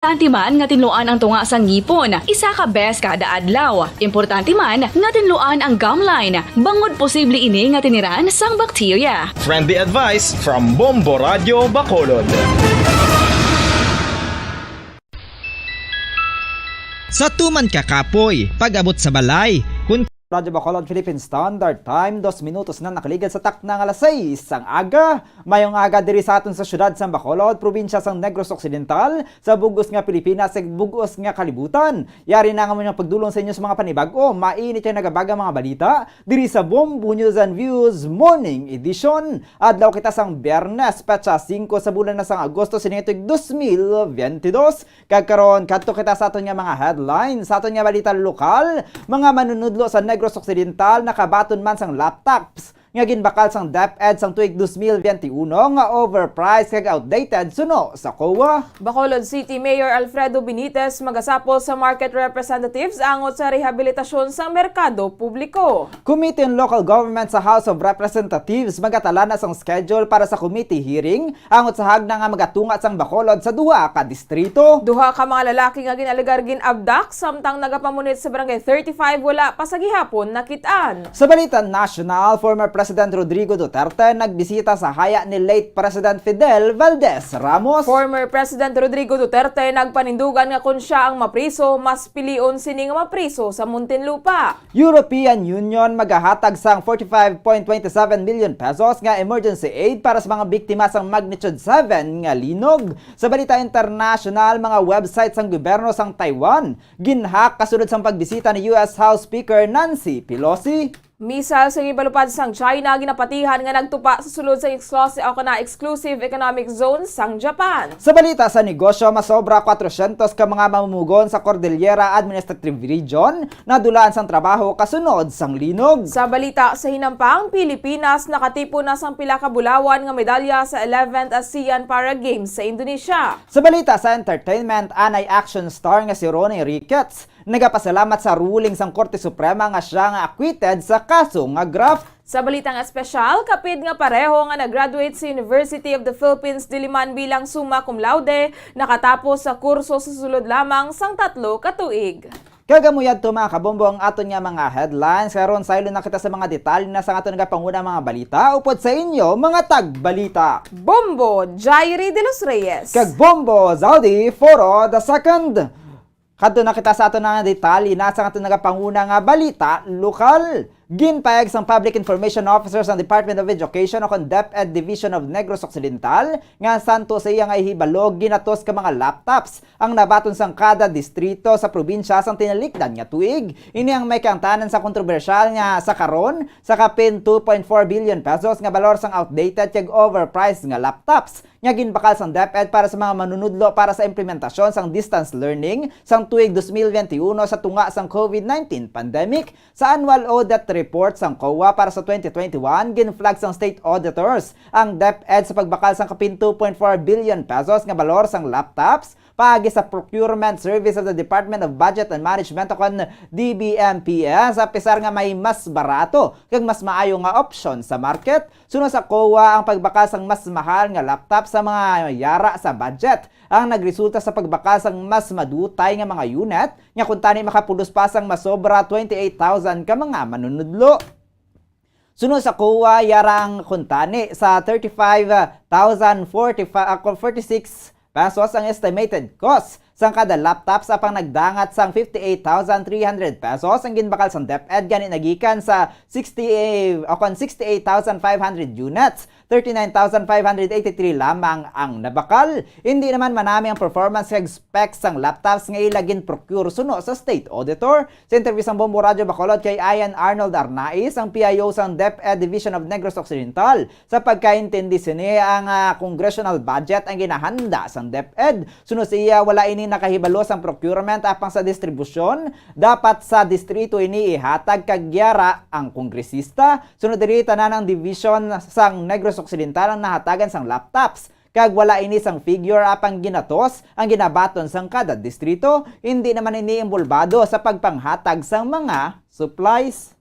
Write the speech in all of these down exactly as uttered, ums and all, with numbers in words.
Importante man nga tinluan ang tunga sang ngipon isa ka bes kada adlaw. Importante man nga tinluan ang gum line, bangod posible ini nga tiniran sang bakterya. Friendly advice from Bombo Radio Bacolod. Sa tuman ka kapoy, pag-abot sa balay, kun Radyo Bacolod Philippine Standard Time, dos minutos na nakaligad sa takna nga alas sais sang aga. Mayong aga diri sa aton sa siyudad sang Bacolod, probinsya sang Negros Occidental, sa bug-os nga Pilipinas, sa bug-os nga kalibutan. Yari na nga mo pagdulong sa inyo sa mga panibag-o, mainit ang nagabaga mga balita diri sa Bombo News and Views Morning Edition. Adlaw kita sang Biyernes, petsa singko sa bulan na sang Agosto, sining tuig dos mil biyente dos. Kag karon, kadto kita sa aton nga mga headlines, sa aton nga balita lokal. Mga manunudlo sa Negros Occidental nakabaton man sang laptops nga ginbakal sang DepEd sang tuig dos mil biyente uno nga overpriced kag outdated suno sa COA. Bacolod City Mayor Alfredo Benitez magasapol sa market representatives angot sa rehabilitasyon sang merkado publiko. Committee on Local Government sa House of Representatives magatalana sang schedule para sa committee hearing angot sa hagna nga magatunga sang Bacolod sa duha ka distrito. Duha ka mga lalaki nga gin-alegar gin-abduct samtang nagapamunit sa Barangay thirty-five wala pa sa gihapon nakit-an. Sa balita nasyonal, former President Rodrigo Duterte nagbisita sa haya ni late President Fidel Valdez Ramos. Former President Rodrigo Duterte nagpanindugan nga kon siya ang mapriso, mas pilion sini nga mapriso sa Muntinlupa. European Union magahatag sang forty-five point twenty-seven million pesos nga emergency aid para sa mga biktima sang magnitude seven nga linog. Sa balita internasyonal, mga website sang gobyerno sang Taiwan ginhack kasunod sang pagbisita ni U S House Speaker Nancy Pelosi. Missile sang ginpalupad sang China ginapatihan nga nagtupa sa sulod sang exclusive o kana exclusive economic zone sang Japan. Sa balita sa negosyo, masobra kwatrosyentos ka mga mamumugon sa Cordillera Administrative Region nadulaan sang trabaho kasunod sang linog. Sa balita sa hinampang, Pilipinas nakatipon na sang pila ka bulawan nga medalya sa eleventh ASEAN Para Games sa Indonesia. Sa balita sa entertainment, anay action star nga si Ronnie Ricketts nagapasalamat sa ruling sang Korte Suprema nga siya nga acquitted sa kaso nga graft. Sa balitang espesyal, kapid nga pareho nga nag-graduate sa University of the Philippines Diliman bilang summa cum laude, nakatapos sa kurso sa sulod lamang sang tatlo ka tuig. Kag amo yadto, mga kabombo, ang aton nga mga headlines. Karon, saylo na kita sa mga detalye na sa aton nagapangunang mga balita upod sa inyo, mga tagbalita. Bombo Jairi de los Reyes. Kag Bombo Zaudi Foro the second. Kadto na kita sa aton nga detalye na sa aton nagapanguna nga balita lokal. Ginpayag sang Public Information Officer sang Department of Education o kon DepEd Division of Negros Occidental nga santo sa iya nga ihibalo, ginatos ka mga laptops ang nabaton sang kada distrito sa probinsya sang tinalikdan nga tuig. Ini ang may kaangtanan sa kontrobersyal nga sa karon sa kapin two point four billion pesos nga balor sang outdated kag overpriced nga laptops nga ginbakal sang DepEd para sa mga manunudlo para sa implementasyon sang distance learning sang tuig dos mil bente uno sa tunga sang COVID nineteen pandemic. Sa annual audit report sang COA para sa twenty twenty-one, gin-flag sang state auditors ang DepEd sa pagbakal sang kapin two point four billion pesos nga balor sang laptops paagi sa procurement service of the Department of Budget and Management o kon D B M P S, apisar nga may mas barato kag mas maayo nga opsyon sa market. Suno sa COA, ang pagbakal sang mas mahal nga laptop sa mga yara sa budget ang nagresulta sa pagbakal sang mas madutay nga mga unit, nga kuntani makapulos pa sang masobra twenty-eight thousand ka mga manunudlo. Suno sa COA, yara ang kuntani sa thirty-five thousand forty-five, ah, forty-six pesos ang estimated cost sang kada laptop, sa pang nagdangat sang fifty-eight thousand three hundred pesos ang ginbakal sang DepEd, gani nagikan sa sixty, o kon sixty-eight thousand five hundred units, thirty-nine thousand five hundred eighty-three lamang ang nabakal. Hindi naman manami ang performance kag specs sang laptops nga ila gin-procure suno sa state auditor. Sa interview sang Bombo Radyo Bacolod kay Ian Arnold Arnaiz, ang P I O sang DepEd Division of Negros Occidental, sa pagkaintindi sini, ang, ah, congressional budget ang ginahanda sang DepEd. Suno sa iya, wala ini nakahibalo sang procurement apang sa distribusyon. Dapat sa distrito ini ihatag kag yara ang kongresista. Suno diri, tanan ang division sang Negros Occidental ang nahatagan sang laptops, kag wala ini sang figure apang ginatos ang ginabaton sang kada distrito. Hindi naman ini imbolbado sa pagpanghatag sang mga supplies.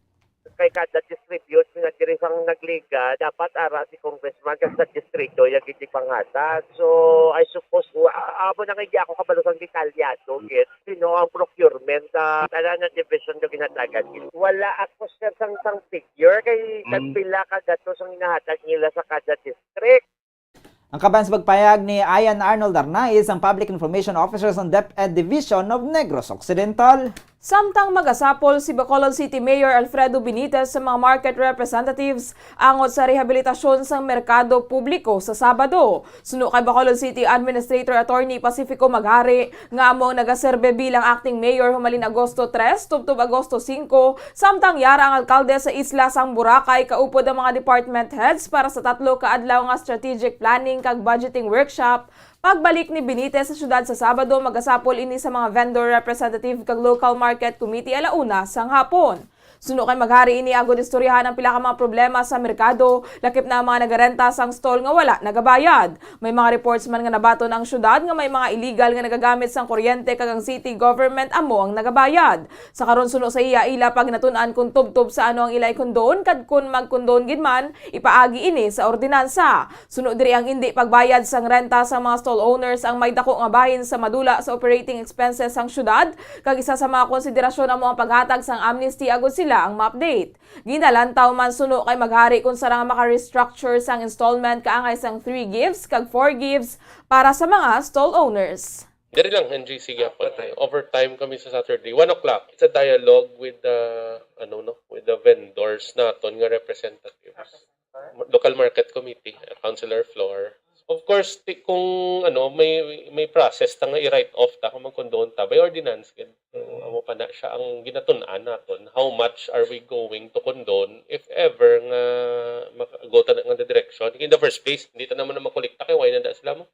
kay kada distribute nga diri sang Nagligan, dapat ara si congressman kag sa distrito iya gid ipanghatag. So, I suppose, wa-, amo na nga hindi ako kabalo sang detalyado gid, sino ang procurement sa tanan nga division nga ginhatagan gid. Wala ako, sir, sang, sang figure kay Mm. nagpila ka gatos ang ginahatag nila sa kada district. Ang kaban sa pagpayag ni Ian Arnold Arnaiz, ang Public Information Officer sa DepEd Division of Negros Occidental. Samtang magasapol si Bacolod City Mayor Alfredo Benitez sa mga market representatives angot sa rehabilitasyon sang merkado publiko sa Sabado. Suno kay Bacolod City Administrator Attorney Pacifico Maghari, nga amo ang nagaserbe bilang acting mayor humalin Agosto tres tubtob Agosto singko, samtang yara ang alkalde sa isla sang Boracay, kaupod ang mga department heads para sa tatlo ka adlaw nga strategic planning kag budgeting workshop. Pagbalik ni Benitez sa siyudad sa Sabado, magasapol ini sa mga vendor representative kag local market committee ala una sang hapon. Suno kay Maghari, ini agod istoryahan ang pila ka mga problema sa merkado, lakip na ang mga nagarenta sang stall nga wala nagabayad. May mga reports man nga nabaton ang siyudad nga may mga illegal nga nagagamit sang kuryente kag ang city government amo ang nagabayad. Sa karon, suno sa iya, ila pa ginatun-an kung tubtob sa ano ang ila i-condone kag kun mag-condone gid man, ipaagi ini sa ordinansa. Suno diri, ang indi pagbayad sang renta sang mga stall owners ang may dako nga bahin sa madula sa operating expenses sang siyudad, kag isa sa mga konsiderasyon amo ang paghatag sang amnesty agud sila ang ma-update. Ginalantaw man suno kay Maghari kung sara nga maka-restructure sang installment kaangay sang three gives kag four gives para sa mga stall owners. Diri lang, N G C gyapon. Overtime kami sa Saturday, one o'clock. It's a dialogue with the, ano, no, with the vendors naton nga representatives. Local Market Committee, uh, Councilor Flor. Of course, ti-, kung, ano, may, may process ta nga i-write off ta kung mag-condone ta by ordinance, gid. So, amo pa na siya ang ginatun-an naton. How much are we going to condone if ever nga maka-, go ta na nga direction? In the first place, hindi ta naman na makolekta kay why na da sila mo?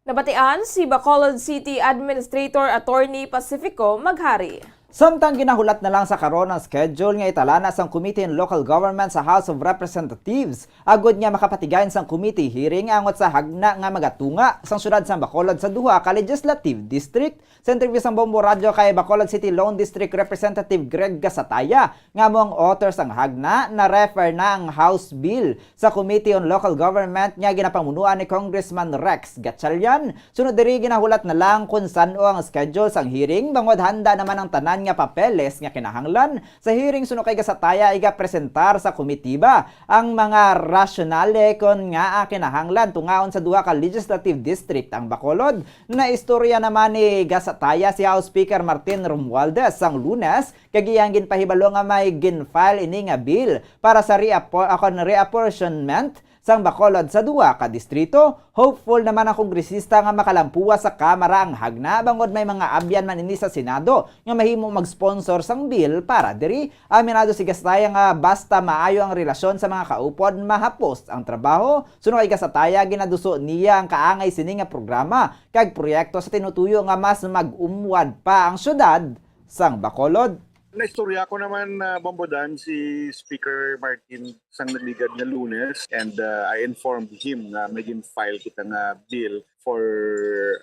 Nabatian si Bacolod City Administrator Attorney Pacifico Maghari. Samtang ginahulat na lang sa karon ang schedule nga italana sang Committee on Local Government sa House of Representatives, agud nga makapatigayon sang committee hearing angot sa hagna nga magatunga sang siyudad sang Bacolod sa duha ka legislative district. Sa interview sang Bombo Radyo kay Bacolod City Lone District Representative Greg Gasataya, nga amo ang author sang hagna, na-refer na ang House Bill sa Committee on Local Government nga ginapamunuan ni Congressman Rex Gatchalian. Sunod diri, ginahulat na lang kon san-o ang schedule sang hearing, bangod handa naman ang tanan nga papeles nga kinahanglan. Sa hearing, suno kay Gasataya, igapresentar sa komitiba ang mga rasyonale kon ngaa kinahanglan tungaon sa duha ka legislative district ang Bacolod. Naistorya naman ni Gasataya si House Speaker Martin Romualdez sang Lunes, kag iyang ginpahibalo nga may gin-file ini nga bill para sa reappo-, ah, kon reapportionment sang Bacolod sa duha ka distrito. Hopeful naman ang kongresista nga makalampuwas sa Kamara ang hagna, bangod may mga abyan man ini sa Senado nga mahimo mag-sponsor sang bill para diri. Aminado si Gasataya nga basta maayo ang relasyon sa mga kaupod, mahapos ang trabaho. Suno kay Gasataya, ginaduso niya ang kaangay sini nga programa kag proyekto sa tinutuyo nga mas mag-umwad pa ang siyudad sang Bacolod. Naistorya ko naman, ah, Bombo Dan, si Speaker Martin sang nagligad nga Lunes, and, ah, I informed him nga may gin-file kita nga bill for,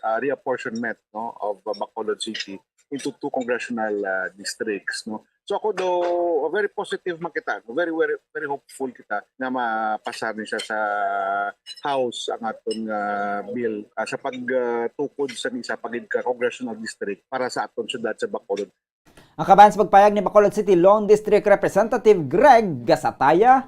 ah, reapportionment, no, of, ah, Bacolod City into two congressional, ah, districts, no. So ako daw, very positive man kita, very, very, very hopeful kita nga mapasar ni siya sa House ang aton nga bill, ah, sa pag, ah, tukod sa isa pa gid ka congressional district para sa aton syudad sa Bacolod. Ang kabahin sa pagpayag ni Bacolod City Lone District Representative Greg Gasataya.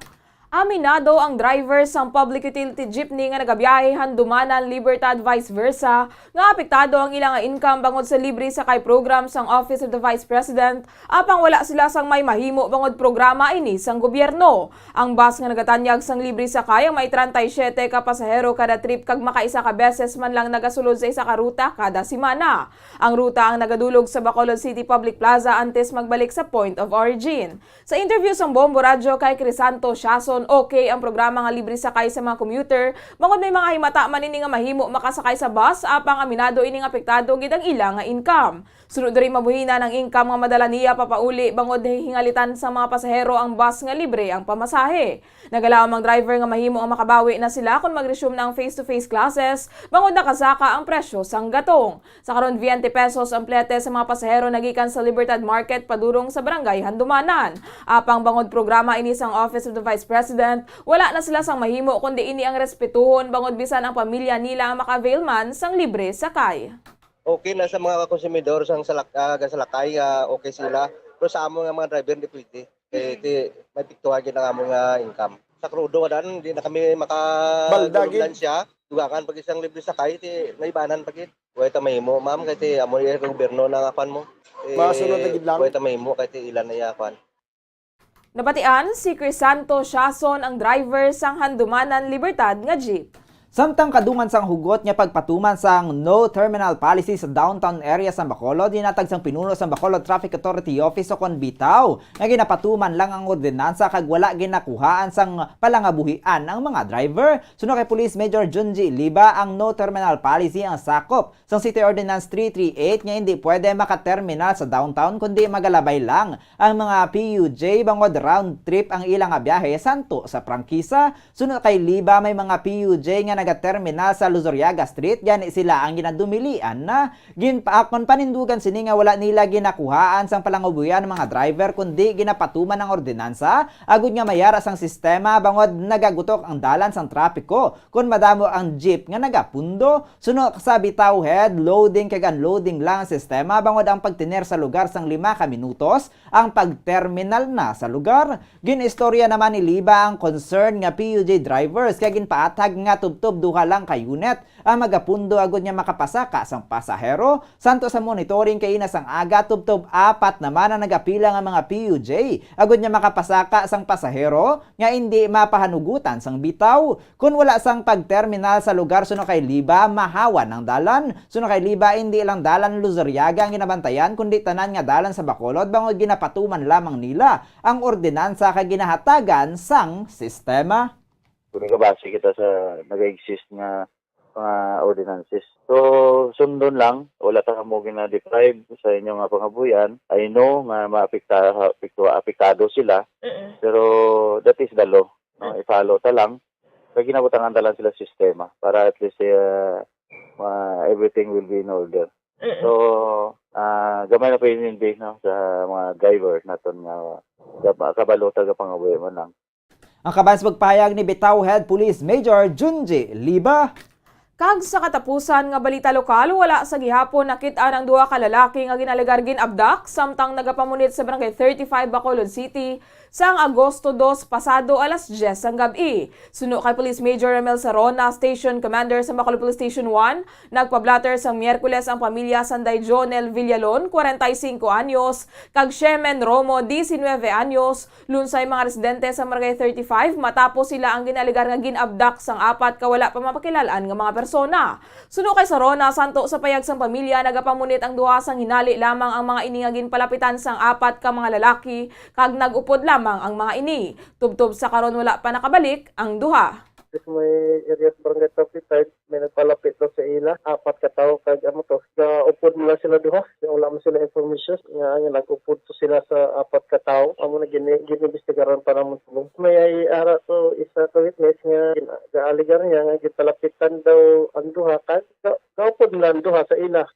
Aminado ang driver sang public utility jeepney nga nagabiyahe Handumanan, Libertad, vice versa, nga apektado ang ila nga income bangod sa libre sakay program sang Office of the Vice President, apang wala sila sang may mahimo bangod programa ini sang gobyerno. Ang bus nga nagatanyag sang libre sakay ang may treinta y siete ka pasahero kada trip kag makaisa ka beses man lang nagasulod sa isa ka ruta kada semana. Ang ruta ang nagadulog sa Bacolod City Public Plaza antes magbalik sa point of origin. Sa interview sang Bombo Radyo kay Crisanto Siason, Okay ang programa nga libre sakay sa mga commuter, bangod may mga himata man ini nga mahimo makasakay sa bus, apang aminado ini nga apektado gid ang ila nga income. Sunod diri, mabuhinan ang income nga madala niya papauli, bangod hingalitan sa mga pasahero ang bus nga libre ang pamasahe. Nagalaom ang driver nga mahimo ang makabawi na sila kon mag-resume na ang face-to-face classes, bangod nakasaka ang presyo sang gatong. Sa karon, twenty pesos ang plete sa mga pasahero nagikan sa Libertad Market padulong sa Barangay Handumanan. Apang bangod programa ini sang Office of the Vice President, wala na sila sang mahimo kundi ini ang respetuhon, bangod bisan ang pamilya nila ang maka-avail man sang libre sakay. Okay na sa mga konsumidor sang salak-, ah, gasalakay, ah, okay sila. Pero sa amon nga mga driver, hindi pwede. Kay ti, may piktuhan gid ang amon nga income. Sa krudo nga daan, hindi na kami maka-, Balda gid. Ambulansya. Dugangan pag isang libre sakay, ti naibanan pa gid. Way ta mahimo, ma'am, kay ti amo iya gobyerno na nga kwan mo. Eh, Masunod na gid lang. Way ta mahimo, kay ti ilan na iya kwan. Nabatian si Crisanto Siason, ang driver sang Handumanan Libertad nga jeep. Samtang kadungan sang hugot nga pagpatuman sang no terminal policy sa downtown area sang Bacolod, ginhatag sang pinuno sang Bacolod Traffic Authority Office o kon bitaw nga ginapatuman lang ang ordinansa kag wala ginakuhaan sang palangabuhian ang mga driver. Suno kay Police Major Junji Liba, ang no terminal policy ang sakop sang City Ordinance three three eight nga hindi pwede maka-terminal sa downtown kundi magalabay lang ang mga P U J bangod round trip ang ila nga biyahe santo sa prangkisa. Suno kay Liba, may mga P U J nga nagaterminal sa Luzuriaga Street, gani sila ang ginadumilian na ginpaakon panindugan sini nga wala nila ginakuhaan sang palangabuhian ang mga driver kundi ginapatuman ang ordinansa agud nga mayara sang sistema bangod nagagutok ang dalan sang trapiko kon madamo ang jeep nga nagapundo. Suno sa Bitaw Head, loading kag unloading lang ang sistema bangod ang pagtener sa lugar sang lima ka minutos ang pagterminal na sa lugar. Gin-istorya naman ni Liba ang concern nga P U J drivers kag ginpaathag nga tubtob duha lang ka unit ang magapundo agud nga makapasaka sang pasahero. Santo sa monitoring kaina sang aga, tubtob apat naman ang nagapila nga mga P U J agud nga makapasaka sang pasahero nga indi mapahanugutan sang bitaw. Kon wala sang pagterminal sa lugar suno kay Liba, mahawan ang dalan. Suno kay Liba, indi lang dalan Luzuriaga ang ginabantayan, kundi tanan nga dalan sa Bacolod, bangod ginapatuman lamang nila ang ordinansa kag ginahatagan sang sistema. Kung nagabase kita sa nag-exist nga mga ordinances. So, sundon lang, wala ta kamo gina-deprive sa inyo nga pangabuhian. I know nga maapekta-, apekto-, apektado sila, Mm-mm. pero that is the law, no? Mm. I-follow ta lang. Kay ginabutangan ta lang sila sistema para at least, uh, uh, everything will be in order. Mm-mm. So, ah, gamay na pa inindi, no, sa mga driver naton nga gab-, kabalo ta gapangabuhi man lang. Ang kaban sa pagpahayag ni Bitaw Head Police Major Junji Liba. Kag sa katapusan nga balita lokal, wala sa gihapon nakit-an ang duha ka lalaki nga ginaalegar gin-abduct samtang nagapamunit sa Barangay thirty-five, Bacolod City, sang Agosto dos pasado alas dyes sang gab-i. Suno kay Police Major Ramel Sarona, Station Commander sa Bacolod Police Station one, nagpa-blotter sang Miyerkules ang pamilya sanday Jonel Villalon, kwarenta y singko anyos, kag Shemen Romo, diecinueve anyos, lunsay mga residente sa Barangay thirty-five, matapos sila ang ginaalegar nga gin-abduct sang apat ka wala pa mapakilal-an nga mga persona. Suno kay Sarona, santo sa payag sang pamilya, nagapamunit ang duha sang hinali lamang ang mga ini nga ginpalapitan sang apat ka mga lalaki, kag nag-upod lamang ang mga ini. Tubtob sa karon, wala pa nakabalik ang duha. Sa may area sa Barangay thirty-five, may nagpalapit daw sa ila, apat ka tawo, kag amo to, gaupod nila sila duha. Kay wala man sila information nga, nga nag-upod to sila sa apat ka tawo. Amo na gini-, giniimbestigaran pa namon sila. May ara to isa ka witness nga gin-, gaalegar niya nga gipalapitan daw ang duha, kag ga-, gaupod nila ang duha sa ila.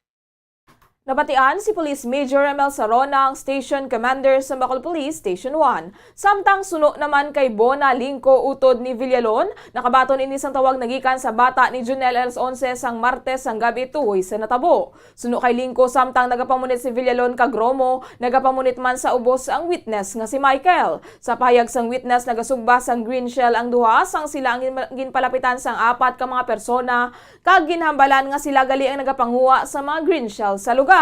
Nabatian si Police Major Ramel Sarona, ang Station Commander sa Bacolod Police Station one. Samtang suno naman kay Bona Lingco utod ni Villalon, nakabaton ini sang tawag nagikan sa bata ni Junel alas onse sang Martes sang gab-i tuhoy sa natabo. Suno kay Lingco, samtang nagapamunit si Villalon kag Romo, nagapamunit man sa ubos ang witness nga si Michael. Sa pahayag sang witness, nagasugba sang green shell ang duha sang sila ang gin-, ginpalapitan sang apat ka mga persona kag ginhambalan nga sila gali ang nagapanguha sa mga green shell sa lugar.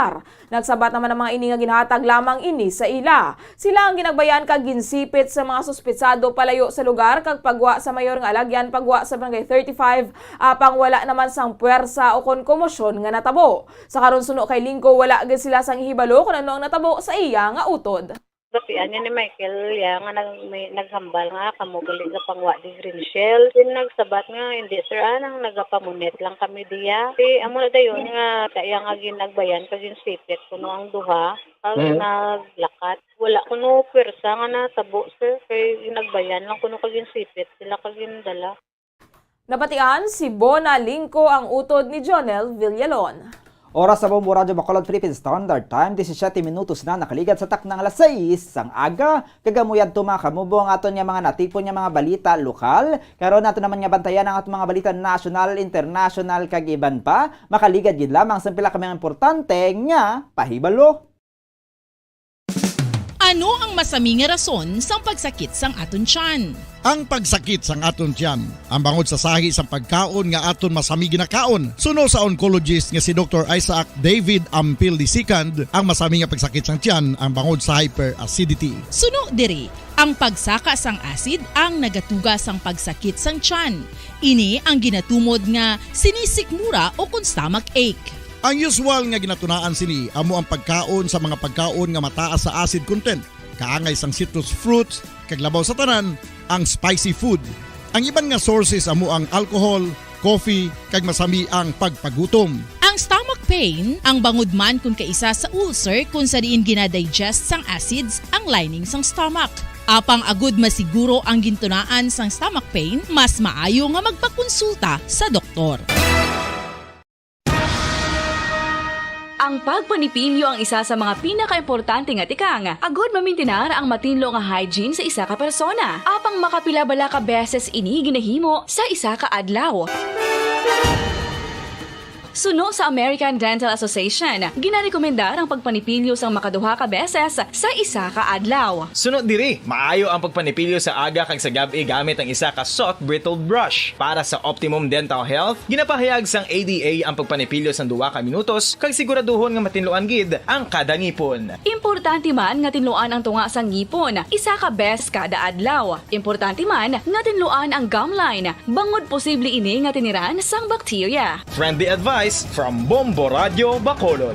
Nagsabat naman ang mga ini nga ginhatag lamang ini sa ila. Sila ang ginagbayan kag ginsipit sa mga suspetsado palayo sa lugar kag pagwa sa mayor nga alagyan pagwa sa Barangay thirty-five, apang wala naman sang puwersa o kon komosyon nga natabo. Sa karon, suno kay Lingco, wala gid sila sang ihibalo kon ano ang natabo sa iya nga utod. Kapian niya ni Michael, ya, nga nag-, may, naghambal nga kamo gali nga pangwa di green shell. Then nagsabat nga, "Hindi, sir, ah, nang nagapamunit lang kami diya." Di, amo na dayon nga, kaya nga ginagbayan kag ginsipit kuno ang duha, kag Mm. naglakat. Wala kuno pwersa nga natabo, sir, kay ginagbayan lang kuno kag ginsipit sila kag gindala. Nabatian si Bona Lingco ang utod ni Jonel Villalon. Oras sa Bombo Radyo Bacolod Philippine Standard Time, disisiete minutos na nakaligad sa taknang alas sais sang aga. Kag amo yadto, mga kabubo, ang aton nga mga natipon nga mga balita lokal. Karon nato naman nga bantayan ang aton mga balita nasyonal, internasyonal, kag iban pa. Makaligad gid lamang sa pila ka mga importante nga pahibalo. Ano ang masami nga rason sang pagsakit sang aton tiyan? Ang pagsakit sang aton tiyan, ang bangod sa sahi sang pagkaon nga aton masami ginakaon. Suno sa oncologist nga si Doktor Isaac David Ampil the second, ang masami nga pagsakit sang tiyan ang bangod sa hyperacidity. Suno diri, ang pagsaka sang acid ang nagatuga sang pagsakit sang tiyan. Ini ang ginatumod nga sinisikmura o kon stomach ache. Ang usual nga ginatunaan sini amo ang pagkaon sa mga pagkaon nga mataas sa acid content, kaangay sang citrus fruits, kag labaw sa tanan, ang spicy food. Ang iban nga sources amo ang alcohol, coffee, kag masami ang pagpagutom. Ang stomach pain, ang bangod man kon kaisa sa ulcer kon sa diin ginadigest sang acids ang lining sang stomach. Apang agud masiguro ang gintunaan sang stomach pain, mas maayo nga magpakonsulta sa doktor. Ang pagpanipilyo ang isa sa mga pinakaimportante nga tikang agud mamintinar ang matinlo nga hygiene sa isa ka persona. Apang makapila bala ka beses ini ginahimo sa isa ka adlaw? Suno sa American Dental Association, ginarekomendar ang pagpanipilyo sang makaduha ka beses sa isa ka adlaw. Suno diri, maayo ang pagpanipilyo sa aga kag sa gab-i gamit ang isa ka soft bristled brush. Para sa optimum dental health, ginapahayag sang A D A ang pagpanipilyo sang duha ka minutos kag siguraduhon nga matinluan gid ang kada ngipon. Importante man nga tinluan ang tunga sang ngipon isa ka bes kada adlaw. Importante man nga tinluan ang gum line, bangod posible ini nga tiniran sang bakterya. Friendly advice from Bombo Radyo Bacolod.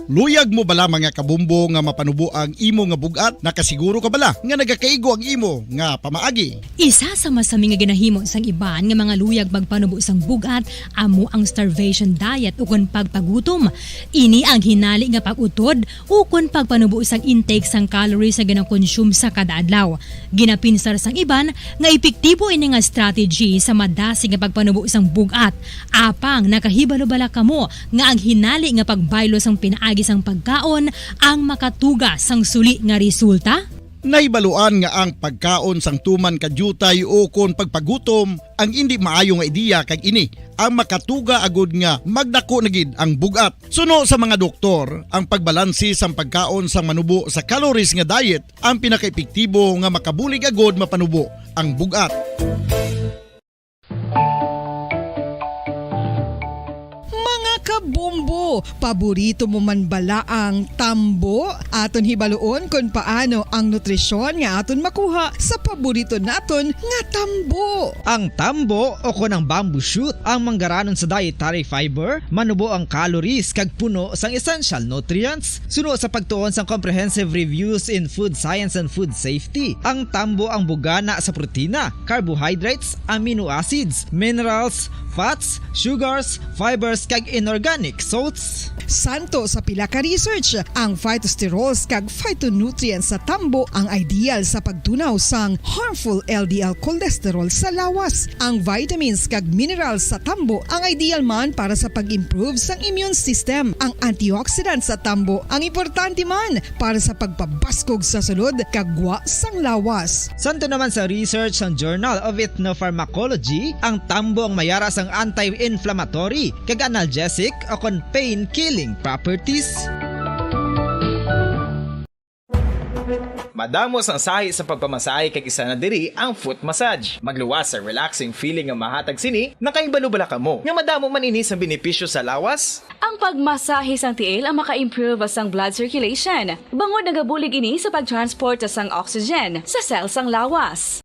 Luyag mo bala, mga kabombo, nga mapanubo ang imo nga bug-at? Nakasiguro ka bala nga nagakaigo ang imo nga pamaagi? Isa sa masami nga ginahimo sang iban nga mga luyag magpanubo sang bug-at amo ang starvation diet ukon pagpagutom. Ini ang hinali nga pag-utod ukon pagpanubo sang intake sang calories nga ginakonsume sa kada adlaw. Ginapinsar sang iban nga epektibo ini nga strategy sa madasig nga pagpanubo sang bug-at. Apang nakahibalo bala kamo nga ang hinali nga pagbaylo sang pinaagi sang pagkaon ang makatuga sang suli nga resulta? Nahibaluan nga ang pagkaon sang tuman ka diutay ukon pagpagutom ang indi maayo nga ideya, kag ini ang makatuga agud nga magdako na gid ang bug-at. Suno sa mga doktor, ang pagbalanse sang pagkaon sang manubo sa calories nga diet ang pinakaepektibo nga makabulig agud mapanubo ang bug-at. Mga kabombo, paborito mo man bala ang tambo? Aton hibaluon kon paano ang nutrisyon nga aton makuha sa paborito naton nga tambo. Ang tambo, o kon ang bamboo shoot, ang manggaranon sa dietary fiber, manubo ang calories kag puno sang essential nutrients. Suno sa pagtuon sang Comprehensive Reviews in Food Science and Food Safety, ang tambo ang bugana sa protina, carbohydrates, amino acids, minerals, fats, sugars, fibers, kag inorganic salts. Santo sa pila ka research, ang phytosterols kag phytonutrients sa tambo ang ideal sa pagtunaw sang harmful L D L cholesterol sa lawas. Ang vitamins kag minerals sa tambo ang ideal man para sa pag-improve sang immune system. Ang antioxidants sa tambo ang importante man para sa pagpabaskog sa sulod kag gwa sang lawas. Santo naman sa research sang Journal of Ethnopharmacology, ang tambo ang mayara sang anti-inflammatory kag analgesic o kon pain-killing properties. Madamo sang sahi sa pagpamasahe, kag isa na diri ang foot massage. Magluwas sa relaxing feeling nga mahatag sini. Nakahibalo bala kamo nga madamo man ini sang benepisyo sa lawas? Ang pagmasahe sang tiil ang maka-improve sang blood circulation, bangod nagabulig ini sa pag-transport sang oxygen sa cell sang lawas.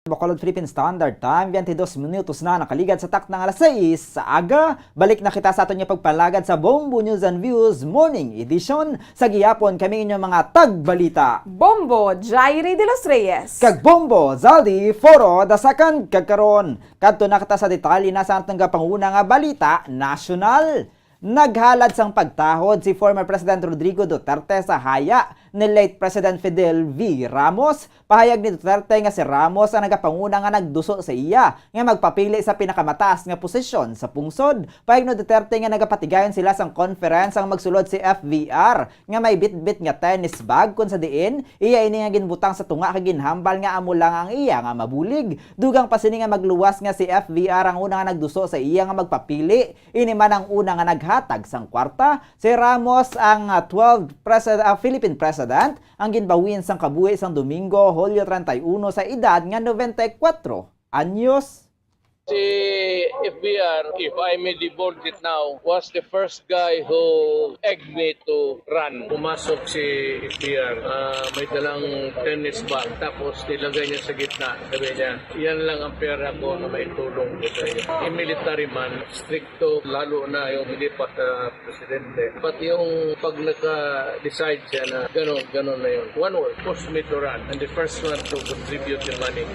Bacolod Philippine Standard Time, twenty-dos minutos na nakaligad sa takna nga alas sais sa aga. Balik na kita sa aton nga pagpalagad sa Bombo News and Views Morning Edition. Sa gihapon, kami inyong mga tagbalita. Bombo Jairi de los Reyes. Kag Bombo Zaldi Foro the second. Kag karon, kadto na kita sa detalye na sa aton nga panguna nga balita nasyonal. Naghalad sang pagtahod si former President Rodrigo Duterte sa haya ni late President Fidel V. Ramos. Pahayag ni Duterte nga si Ramos ang nagapanguna nga nagduso sa iya nga magpapili sa pinakamataas nga posisyon sa pungsod. Pahayag ni Duterte nga nagapatigayon sila sang conference ang magsulod si F V R nga may bitbit nga tennis bag, kung sa diin iya ini nga ginbutang sa tunga kag ginhambal nga amo lang ang iya nga mabulig. Dugang pa sini nga magluwas nga si F V R ang una nga nagduso sa iya nga magpapili. Ini man ang una nga naghatag sang kwarta. Si Ramos ang, ah, twelve presid-, ah, Philippine president ang ginbawian sang kabuhi sang Domingo, Hulyo treinta y uno, sa edad nga noventa y cuatro anyos. Si F V R, if I may divulge it now, was the first guy who egged me to run. Pumasok si F V R, ah, may dalang tennis bag, tapos nilagay niya sa gitna. Sabi niya, "Yan lang ang pera ko na maitulong ko sa iyo." A military man, stricto, lalo na yung hindi pa sa presidente. Pati yung pag nagka-decide siya na ganon, ganon na yun. One word, "Push me to run." And the first one to contribute the money.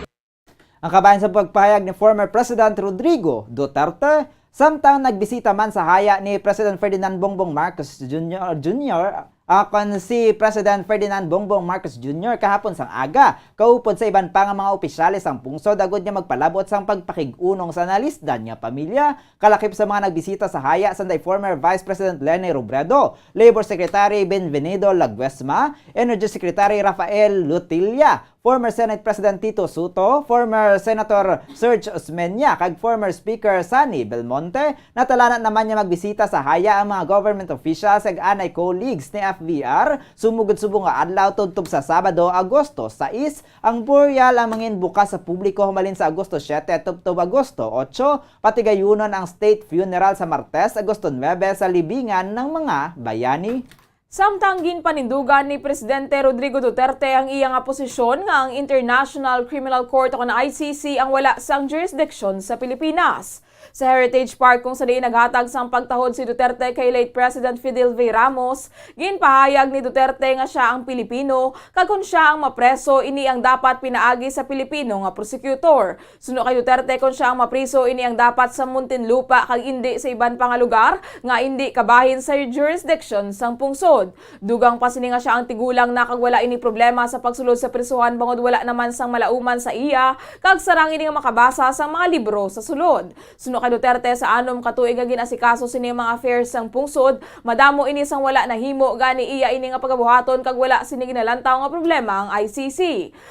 Ang kabahin sa pagpahayag ni former President Rodrigo Duterte, samtang nagbisita man sa haya ni President Ferdinand Bongbong Marcos Junior, Junior, ah, kon si President Ferdinand Bongbong Marcos Junior kahapon sang aga, kaupod sa iban pa nga mga opisyales sang pungsod agud nga magpalabot sang pagpakig-unong sa nalisdan nga pamilya, kalakip sa mga nagbisita sa haya sanday former Vice President Leni Robredo, Labor Secretary Benvenido Laguesma, Energy Secretary Rafael Lutilla, former Senate President Tito Soto, former Senator Serge Osmeña, kag former Speaker Sonny Belmonte. Natalanan naman nga magbisita sa haya ang mga government officials kag anay colleagues ni F V R, sumugod subong nga adlaw tubtob sa Sabado, Agosto sais. Ang burial ang mangin bukas sa publiko humalin sa Agosto siete tubtob Agosto otso. Patigayunon ang state funeral sa Martes, Agosto nuebe, sa libingan ng mga bayani. Samtang ginpanindugan ni Presidente Rodrigo Duterte ang iya nga posisyon nga ang International Criminal Court o kon I C C ang wala sang jurisdiction sa Pilipinas. Sa Heritage Park, kung sa diin naghatag sang pagtahod si Duterte kay late President Fidel V. Ramos, ginpahayag ni Duterte nga sia ang Pilipino, kag kon sia ang mapreso, ini ang dapat pinaagi sa Pilipino nga prosecutor. Suno kay Duterte, kon sia ang mapriso, ini ang dapat sa Muntinlupa kag indi sa iban pa nga lugar nga indi kabahin sa jurisdiction sang pungsod. Dugang pa sini nga sia ang tigulang na kag wala ini problema sa pagsulod sa prisuhan bangod wala naman sang malauman sa iya kag sarang ini nga makabasa sang mga libro sa sulod. Suno kay Duterte, sa anom ka tuig nga gin-asikaso sini ang mga affairs sang pungsod, madamo ini sang wala nahimo, gani iya ini nga pagabuhaton kag wala sini ginalantaw nga problema ang I C C.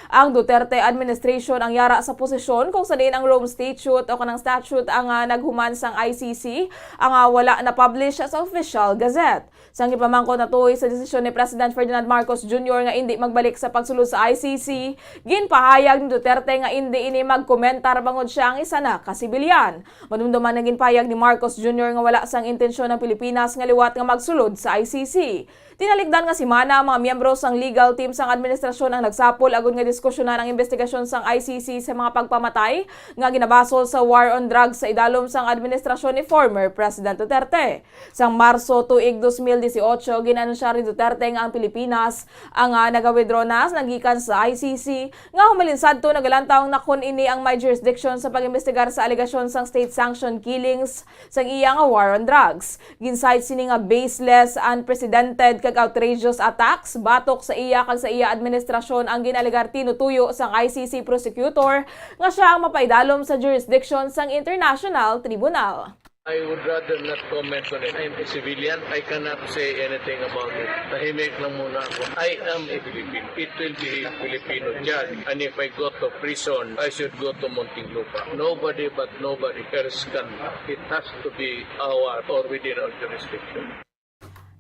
Ang Duterte administration ang yara sa posisyon kung sa diin ang Rome Statute o kanang statute ang, ah, naghuman sang I C C ang, ah, wala na-publish sa official gazette. Sang ginpamangkot na tuhoy sa desisyon ni President Ferdinand Marcos Junior nga indi magbalik sa pagsulod sa I C C, ginpahayag ni Duterte nga indi ini magkomentar bangod sia ang isa na ka sibilyan. Madumduman nga ginpahayag ni Marcos Junior nga wala sang intensyon ang Pilipinas nga liwat nga magsulod sa I C C. Tinalikdan nga semana, ang mga miyembro sang legal team sang administrasyon ang nagsapol agud nga diskusyonan ang imbestigasyon sang I C C sa mga pagpamatay nga ginabasol sa war on drugs sa idalom sang administrasyon ni former President Duterte. Sang Marso tuig dos mil dieciocho, gin-anunsyar ni Duterte nga ang Pilipinas ang, ah, naga-withdraw na nagikan sa I C C, nga humalin sadto nagalantaw na kon ini ang may jurisdiction sa pag-imbestigar sa alegasyon sang state-sanctioned killings sang iya nga war on drugs. Gin-cite sini nga baseless, unprecedented, kag outrageous attacks batok sa iya kag sa iya administrasyon ang gin-alegar tinutuyo sang I C C prosecutor nga sia ang mapaidalom sa jurisdiction sang International Tribunal. I would rather not comment on it. I'm a civilian. I cannot say anything about it. Tahimik lang muna ako. I am a Filipino. It will be a Filipino judge. And if I go to prison, I should go to Muntinlupa. Nobody but nobody else can. It has to be our or within our jurisdiction.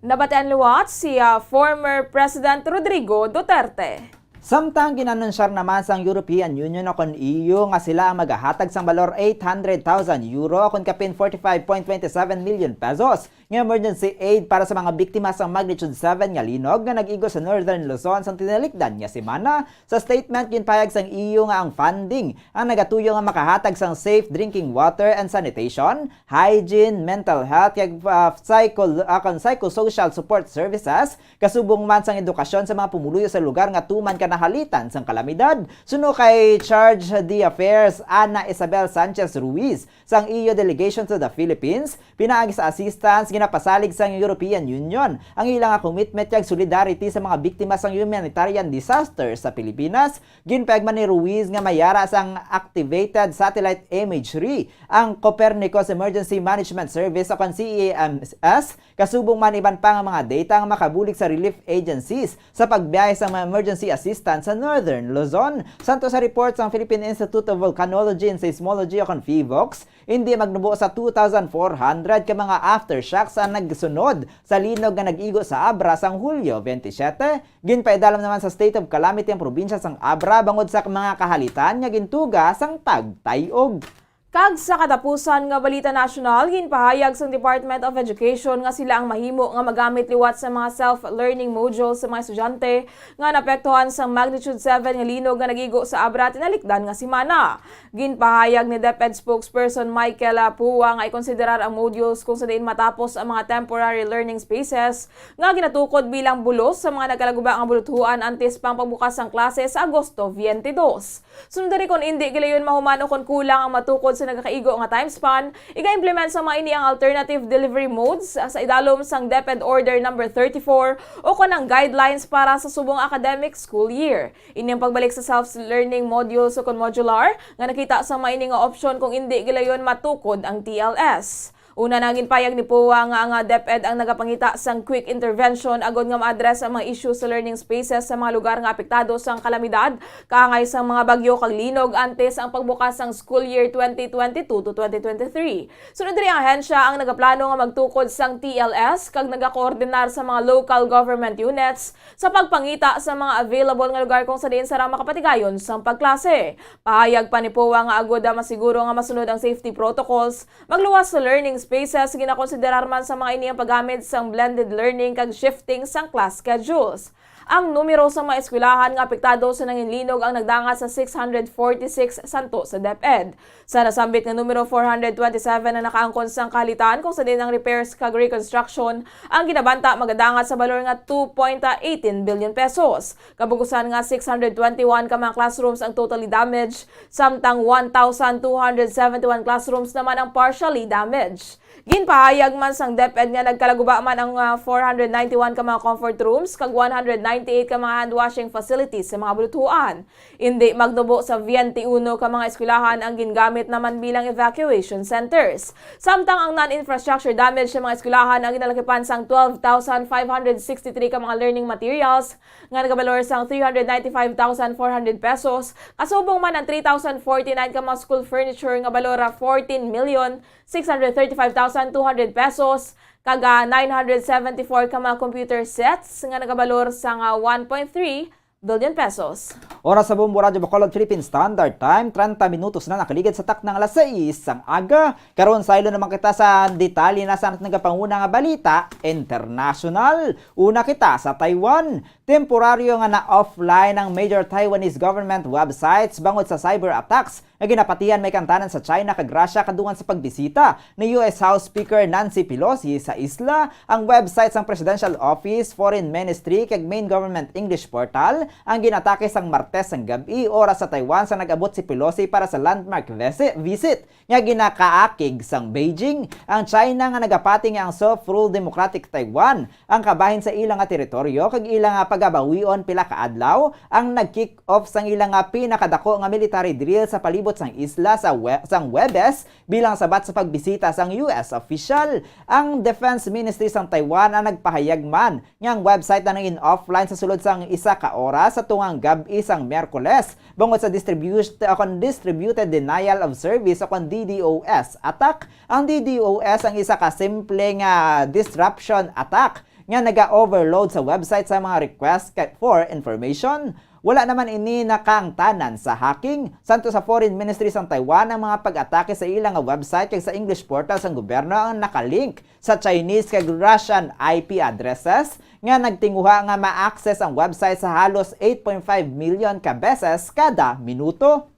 Nabatian liwat si, ah, former President Rodrigo Duterte. Samtang gin-anunsyar naman sang European Union o kon E U nga sila ang magahatag sang balor eight hundred thousand euro o kon kapin forty-five point twenty-seven million pesos nga emergency aid para sa mga biktima sang magnitude seven nga linog nga nag-igo sa Northern Luzon sang tinalikdan nga semana. Sa statement, ginpahayag sang E U nga ang funding ang nagatuyo nga makahatag sang safe drinking water and sanitation, hygiene, mental health, kag, ah, psycho-, ah, kon psychosocial support services, kasubong man sang edukasyon sa mga pumuluyo sa lugar nga tuman kanahalitan sang kalamidad. Suno kay Charge d'Affairs Ana Isabel Sanchez Ruiz sang E U Delegation to the Philippines, pinaagi sa assistance ginapasalig sang European Union ang ila nga commitment kag solidarity sa mga biktima sang humanitarian disaster sa Pilipinas. Ginpahayag man ni Ruiz nga may ara sang activated satellite imagery ang Copernicus Emergency Management Service o kon C E M S, kasubong man iban pa nga mga data nga makabulig sa relief agencies sa pagbiyahe sa mga emergency assistance sa Northern Luzon. Santo sa report sang Philippine Institute of Volcanology and Seismology o kon PHIVOLCS, indi magnubo sa two thousand four hundred ka mga aftershocks ang nagsunod sa linog nga nag-igo sa Abra sang Hulyo twenty-seven. Ginpaidalom naman sa state of calamity ang probinsya sang Abra bangod sa mga kahalitan nga gintuga sang pagtay-og. Kag sa katapusan nga balita nasyonal, ginpahayag sang Department of Education nga sila ang mahimo nga magamit liwat sa mga self-learning modules sa mga estudyante nga naapektuhan sang magnitude seven nga linog nga nag-igo sa Abra tinalikdan nga semana. Ginpahayag ni DepEd spokesperson Michael, ah, Pua nga ikonsiderar ang modules kung sa diin matapos ang mga temporary learning spaces nga ginatukod bilang bulos sa mga nagkalaguba nga buluthuan antes pang pagbukas sang klase sa Agosto twenty-two. Sunod diri, kon indi gilayon mahuman o kon kulang ang matukod sa nagakaigo nga time span, iga-implement sa mga ini ang alternative delivery modes sa idalom sang DepEd Order Number thirty-four o kon ang guidelines para sa subong academic school year. Ini ang pagbalik sa self-learning modules o kon modular nga nakita sa mga ini nga opsyon kung indi gilayon matukod ang T L S. Una na, ginpayag ni Pua nga ang, ah, DepEd ang nagapangita sang quick intervention agod nga ma-address ang mga issues sa learning spaces sa mga lugar nga apektado sang kalamidad kaangay sang mga bagyo kag linog antes ang pagbukas sang school year twenty twenty-two to twenty twenty-three. Sunod diri, ang ahensya ang nagaplano nga magtukod sang T L S kag nagakoordinar sa mga local government units sa pagpangita sa mga available nga lugar kung sa diin sara makapatigayon sang pagklase. Pahayag pa ni Pua nga agud masiguro nga masunod ang safety protocols, magluwas sa learning spaces, ginakonsiderar man sa mga ini ang paggamit sang blended learning kag shifting sang class schedules. Ang numero sa mga eskwelahan nga apektado sa nanginlinog ang nagdangat sa six hundred forty-six santo sa DepEd. Sa nasambit nga numero, four hundred twenty-seven ang nakaangkon sang kahalitan kung sa diin ang repairs kag reconstruction ang ginabanta magadangat sa balor nga two point eighteen billion pesos. Kabugusan nga six hundred twenty-one ka mga classrooms ang totally damaged, samtang one thousand two hundred seventy-one classrooms naman ang partially damaged. Ginpahayag man sang DepEd nga nagkalaguba man ang, ah, four hundred ninety-one ka mga comfort rooms kag one hundred ninety-eight ka mga hand washing facilities sa mga buluthuan. Indi magnubo sa twenty-uno ka mga eskwelahan ang gingamit naman bilang evacuation centers. Samtang ang non-infrastructure damage sa mga eskwelahan ang ginalakipan sang twelve thousand five hundred sixty-three ka mga learning materials nga nagabalor sang three hundred ninety-five thousand four hundred pesos, kasubong man ang three thousand forty-nine ka mga school furniture nga balor fourteen million six hundred thirty-five thousand two hundred pesos, kag, ah, nine hundred seventy-four ka mga computer sets nga nagabalor sang, ah, one point three billion pesos. Oras sa Bombo Radyo Bacolod, Philippine Standard Time, treinta minutos na nakaligid sa takna nga alas sais sang aga. Karon, saylo naman kita sa detalye na sa aton nagapanguna nga balita international. Una kita sa Taiwan. Temporaryo nga na-offline ang major Taiwanese government websites bangod sa cyber attacks nga ginapatihan may kantanan sa China kag Russia kadungan sa pagbisita ni U S House Speaker Nancy Pelosi sa isla. Ang website sang Presidential Office, Foreign Ministry, kag main government English portal ang ginatake sang Martes sang gab-i, oras sa Taiwan, sa nag-abot si Pelosi para sa landmark visi-, visit nga ginakaakig sang Beijing. Ang China nga nagapati nga ang self-ruled Democratic Taiwan ang kabahin sa ila nga teritoryo kag ila nga pagabawion pila ka adlaw ang nag-kick off sang ila nga pinakadako nga military drill sa palibot sang isla sa We-, sang Huwebes bilang sabat sa pagbisita sang U S official. Ang Defense Ministry sang Taiwan ang nagpahayag man nga ang website na nangin offline sa sulod sang isa ka oras sa tungang gab-i sang Miyerkules bangod sa distribut-, o kon distributed denial of service o kon D D O S attack. Ang D D O S ang isa ka simple nga disruption attack nga naga-overload sa website sa mga request ka-, for information Wala naman ini nakaangtanan sa hacking. Santo sa Foreign Ministry sang Taiwan ang mga pag-atake sa ila nga website kag sa English portal sang gobyerno ang nakalink sa Chinese kag Russian I P addresses nga nagtinguha nga ma-access ang website sa halos eight point five million ka beses kada minuto.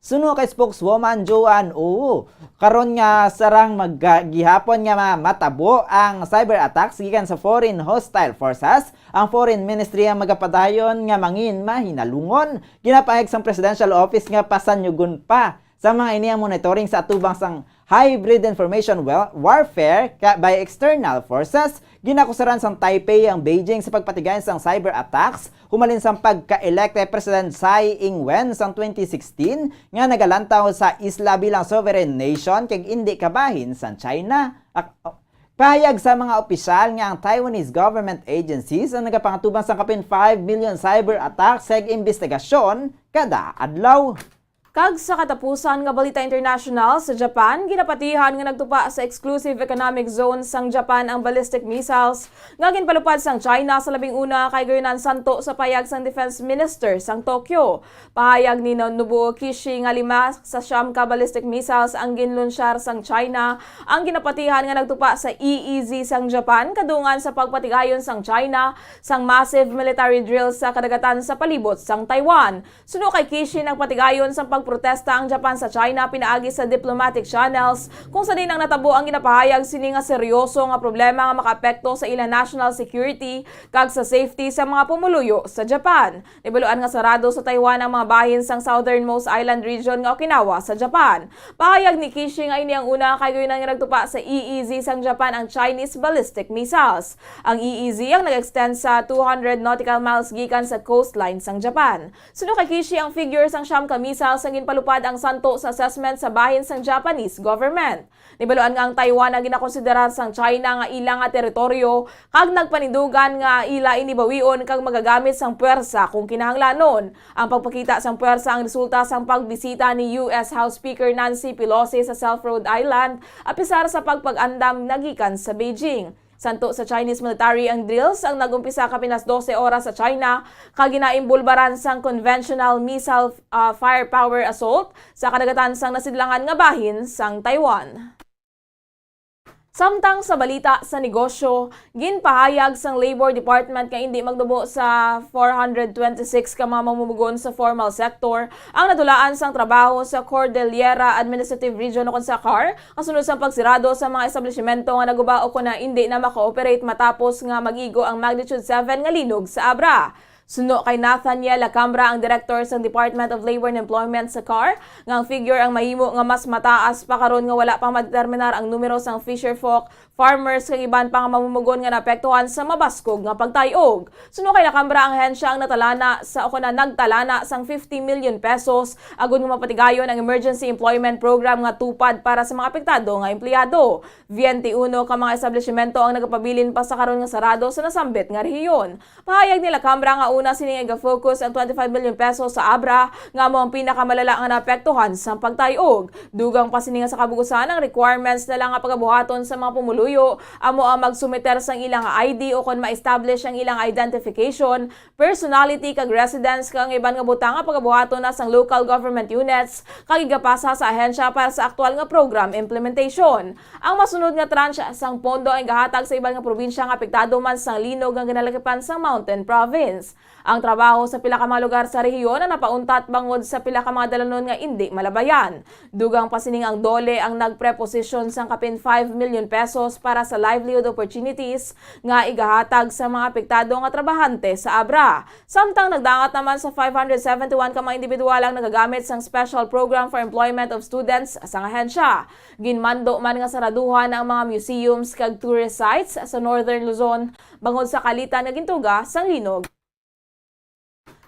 Suno kay spokeswoman Joanne Wu, karon nga sarang maggihapon nga ma-, matabo ang cyber attacks gikan sa foreign hostile forces, ang Foreign Ministry ang magapadayon nga mangin mahinalungon. Ginapahayag sang Presidential Office nga pasanyugon pa sa mga ini ang monitoring sa atubang sang hybrid information wa-, warfare ka-, by external forces. Ginakusaran sang Taipei ang Beijing sa pagpatigayon sang cyber attacks humalin sang pagka-elect kay President Tsai Ing-wen sang twenty sixteen nga nagalantaw sa isla bilang sovereign nation kag indi kabahin sang China. Ak-, pahayag sa mga opisyal nga ang Taiwanese government agencies ang nagapangatubang sang kapin five million cyber attacks kag imbestigasyon kada adlaw. Kag sa katapusan nga balita international, sa Japan, ginapatihan nga nagtupa sa exclusive economic zone sang Japan ang ballistic missiles nga ginpalupad sang China sa labing una kay gayunan santo sa pahayag sang Defense Minister sang Tokyo. Pahayag ni No-, Nobuo Kishi nga lima sa siyam ka ballistic missiles ang ginlunsyar sang China ang ginapatihan nga nagtupa sa E E Z sang Japan kadungan sa pagpatigayon sang China sang massive military drill sa kadagatan sa palibot sang Taiwan. Suno kay Kishi, nagpatigayon sang pagprotesta ang Japan sa China pinaagi sa diplomatic channels, kung sa diin ang natabo ang ginapahayag sini nga seryoso nga problema nga makaapekto sa ila national security kag sa safety sa mga pumuluyo sa Japan. Nahibaluan nga sarado sa Taiwan ang mga bahin sang southernmost island region nga Okinawa sa Japan. Pahayag ni Kishi nga ini ang una kay gayunan nga nagtupa sa E E Z sang Japan ang Chinese ballistic missiles. Ang E E Z ang nag-extend sa two hundred nautical miles gikan sa coastline sang Japan. Suno kay Kishi, ang figure sang siyam ka missiles ang ginpalupad ang santo sa assessment sa bahin sang Japanese government. Nahibaluan nga ang Taiwan ang ginakonsiderar sang China nga ila nga teritoryo kag nagpanindugan nga ila ini bawion kag magagamit sang puwersa kung kinahanglanon. Ang pagpakita sang puwersa ang resulta sang pagbisita ni U S House Speaker Nancy Pelosi sa South Rhode Island, apisar sa pagpag-andam na gikan sa Beijing. Santo sa Chinese military ang drills ang nag-umpisa kapin alas dose oras sa China, kag ginaimbulbaran sang conventional missile, ah, firepower assault sa kadagatan sang nasidlangan nga bahin sang Taiwan. Samtang sa balita sa negosyo, ginpahayag sang Labor Department nga indi magnubo sa four hundred twenty-six ka mga mamumugon sa formal sector ang nadulaan sang trabaho sa Cordillera Administrative Region ukon sa CAR, kasunod sang pagsirado sa mga establishmento nga naguba o kon na indi na maka-operate matapos nga mag-igo ang magnitude seven nga linog sa Abra. Suno kay Nathaniel Lacambra, ang Director sang Department of Labor and Employment sa CAR, nga ang figure ang mahimo nga mas mataas pa karon nga wala pa madeterminar ang numero sang fisherfolk, farmers kag iban pa nga mamumugon nga naapektuhan sa mabaskog nga pagtay-og. Suno kay Lacambra, ang ahensya ang natalana sa, o kon na nagtalana sang fifty million pesos agod nga mapatigayon ang emergency employment program nga TUPAD para sa mga apektado nga empleyado. Twenty-uno ka mga establishmento ang nagapabilin pa sa karon nga sarado sa nasambit nga rehiyon. Pahayag ni Lacambra nga una sini nga iga-focus ang twenty-five million pesos sa Abra nga amo ang pinakamalala nga naapektuhan sang pagtay-og. Dugang pa sini nga sa kabug-usan ang requirements na lang nga pagabuhaton sa mga pumuluyo amo ang magsumiter sang ilang I D o kon ma-establish ang ilang identification, personality kag residence kag ang iban nga butang nga pagabuhaton na sang local government units kag igapasa sa ahensya para sa aktual nga program implementation. Ang masunod nga tranche sang pondo ang igahatag sa iban nga probinsya nga apektado man sang linog nga ginalagipan sang Mountain Province. Ang trabaho sa pila ka mga lugar sa rehiyon ang napauntat bangod sa pila ka mga dalanon nga indi malabayan. Dugang pa sining ang DOLE ang nagpreposisyon sang kapin five million pesos para sa livelihood opportunities nga igahatag sa mga apektado nga trabahante sa Abra. Samtang nagdangat naman sa five hundred seventy-one ka mga individual ang nagagamit sang Special Program for Employment of Students sang ahensya. Ginmando man nga saraduhan ang mga museums kag tourist sites sa Northern Luzon bangod sa kalitan nga gintuga sang linog.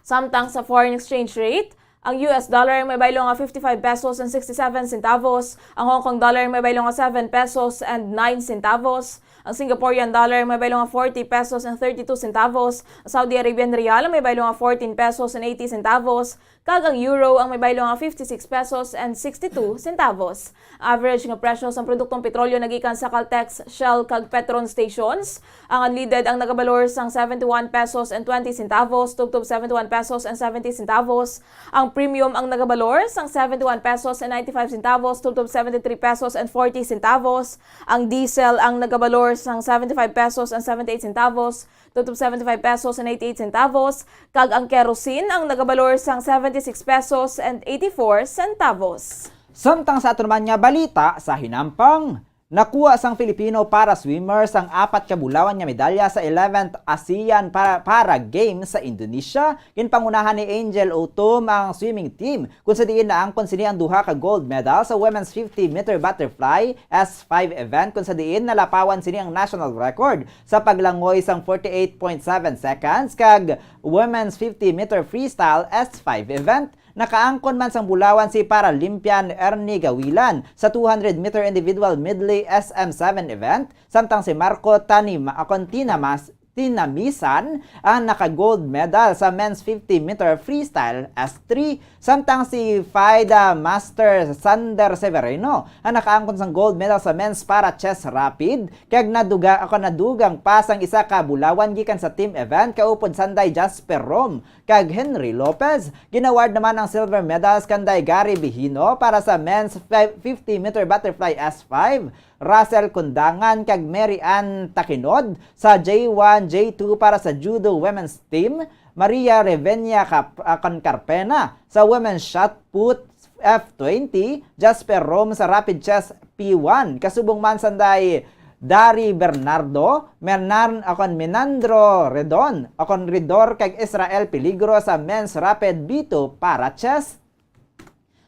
Samtang sa foreign exchange rate, Ang U S dollar may baylo nga fifty-five pesos and sixty-seven centavos, ang Hong Kong dollar may baylo nga seven pesos and nine centavos, ang Singaporean dollar may baylo nga forty pesos and thirty-two centavos, ang Saudi Arabian riyal may baylo nga fourteen pesos and eighty centavos, kag ang euro ang may baylo nga fifty-six pesos and sixty-two centavos. Average nga presyo sang produktong petrolyo nagikan sa Caltex, Shell, kag Petron stations. Ang unleaded ang nagabalor sang seventy-one pesos and twenty centavos tubtob seventy-one pesos and seventy centavos. Ang premium ang nagabalor sang seventy-one pesos and ninety-five centavos tubtob seventy-three pesos and forty centavos. Ang diesel ang nagabalor sang seventy-five pesos and seventy-eight centavos tubtob seventy-five pesos and eighty-eight centavos, kag ang kerosene ang nagabalor sang seventy-six pesos and eighty-four centavos. Samtang sa aton man nga balita sa hinampang, nakuha sang Filipino para swimmers ang apat ka bulawan nga medalya sa eleventh ASEAN para, Para Games sa Indonesia. Ginpangunahan ni Angel Utum ang swimming team, kung sa diin naangkon sini ang duha ka gold medal sa women's fifty meter butterfly S five event, kung sa diin nalapawan sini ang national record sa paglangoy sang forty-eight point seven seconds kag women's fifty meter freestyle S five event. Nakaangkon man sang bulawan si Paralympian Ernie Gawilan sa two hundred meter individual medley S M seven event, samtang si Marco Tanima, akon Tinamas, Tinamisan ang naka-gold medal sa men's fifty meter freestyle S three, samtang si FIDA Master Sander Severino ang nakaangkon sang gold medal sa men's para chest rapid, kag naduga, ako, nadugang pa sang isa ka bulawan gikan sa team event kaupod sanday Jasper Rom kag Henry Lopez. Ginaward naman ang silver medals kanday Gary Bihino para sa men's fi-, fifty meter butterfly S five, Russell Kundangan kag Mary Ann Takinod sa J one, J two para sa judo women's team, Maria Revenia Cap-, ah, Concarpena sa women's shot put F twenty, Jasper Rome sa rapid chest P one, kasubong man sanday Dari Bernardo, Mernan, akon, Menandro Redon, akon, Ridor kag Israel Peligro sa men's rapid B two para chest.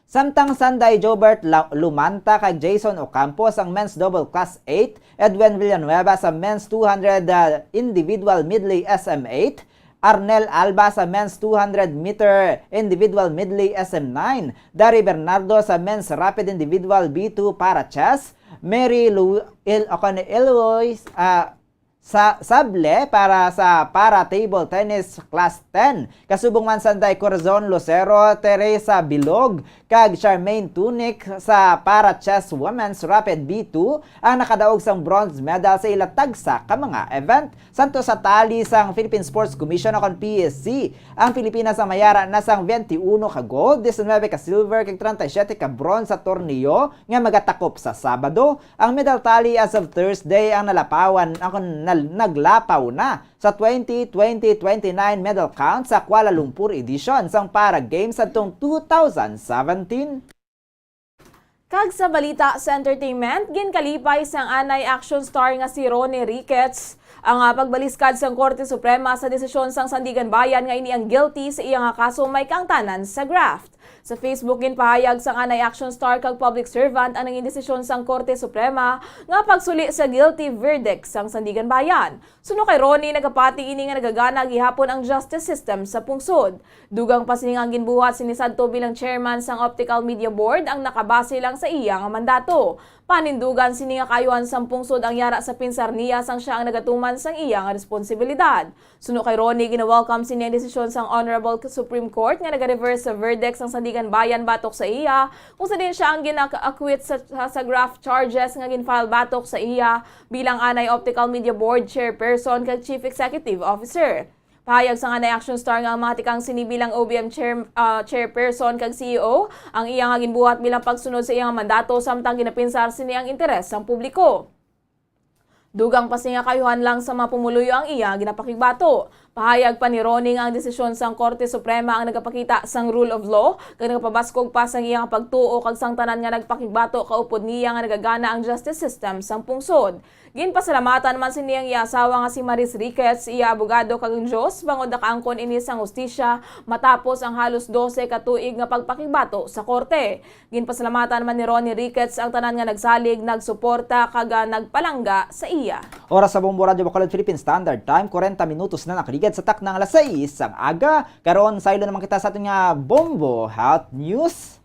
Samtang sanday Jobert La-, Lumanta kag Jason Ocampo sang men's double class eight, Edwin Villanueva sa men's two hundred, ah, individual medley S M eight, Arnel Alba sa men's two hundred meter individual medley S M nine, Dari Bernardo sa men's rapid individual B two para chest, Mary Lu-, El-, ako ni Eloise, ah, sa sable para sa para table tennis class ten. Kasubong man sanday Corazon Lucero, Teresa Bilog, kag Charmaine Tunic sa para chess women's rapid B two ang nakadaog sang bronze medal sa ila tagsa ka mga event. Santo sa tali sang Philippine Sports Commission, akon P S C, ang Pilipinas ang mayara na sang twenty-uno ka gold, diecinuebe ka silver, kag treinta y siete ka bronze sa torneo nga magatakop sa Sabado. Ang medal tally as of Thursday ang nalapawan, ako, nal-, naglapaw na sa twenty twenty twenty-nine medal count sa Kuala Lumpur edition sang Para Games sadtong two thousand seventeen. Kag sa balita sa entertainment, ginkalipay sang anay action star nga si Ronnie Ricketts ang, ah, pagbaliskad sang Korte Suprema sa desisyon sang Sandiganbayan nga ini ang guilty sa iya nga kaso may kaangtanan sa graft. Sa Facebook, ginpahayag sang anay action star kag public servant ang nangin desisyon sang Korte Suprema nga pagsuli sa guilty verdict sang Sandiganbayan. Suno kay Ronnie, nagapati ini nga nagagana gihapon ang justice system sa pungsod. Dugang pa sini nga ang ginbuhat sini sadto bilang chairman sang Optical Media Board ang nakabase lang sa iya nga mandato. Panindugan sini nga kaayuhan sang pungsod ang yara sa pinsar niya sang sia ang nagatuman sang iya nga responsibilidad. Suno kay Ronnie, gina-welcome sini ang desisyon sang Honorable Supreme Court nga nagareverse sa verdict sang Sandiganbayan batok sa iya, kung sa diin sia ang gina-acquit sa, sa, sa graft charges nga gin-file batok sa iya bilang anay Optical Media Board Chairperson kag Chief Executive Officer. Pahayag sang anay action star nga ang mga tikang sini bilang O B M chair-, ah, Chairperson kag C E O ang iya nga ginbuhat bilang pagsunod sa iya nga mandato, samtang ginapinsar sini ang interes sang publiko. Dugang pa sini nga kaayuhan lang sa mga pumuluyo ang iya ginapakigbato. Pahayag pa ni Ronnie nga ang desisyon sang Korte Suprema ang nagapakita sang rule of law kag nagapabaskog pa sang iya nga pagtuo kag sang tanan nga nagpakigbato kaupod niya nga nagagana ang justice system sang pungsod. Ginpasalamatan man sini ang iya asawa nga si Maris Ricketts, iya abogado, kag ang Dios bangod nakaangkon ini sang hustisya matapos ang halos dose ka tuig nga pagpakigbato sa korte. Ginpasalamatan man ni Ronnie Ricketts ang tanan nga nagsalig, nagsuporta, kag, ah, nagpalangga sa iya. Oras sa Bombo Radyo Bacolod, Philippine Standard Time, kwarenta minutos na nakaligad sa takna nga alas sais sang aga. Karon, saylo naman kita sa aton nga Bombo Health News.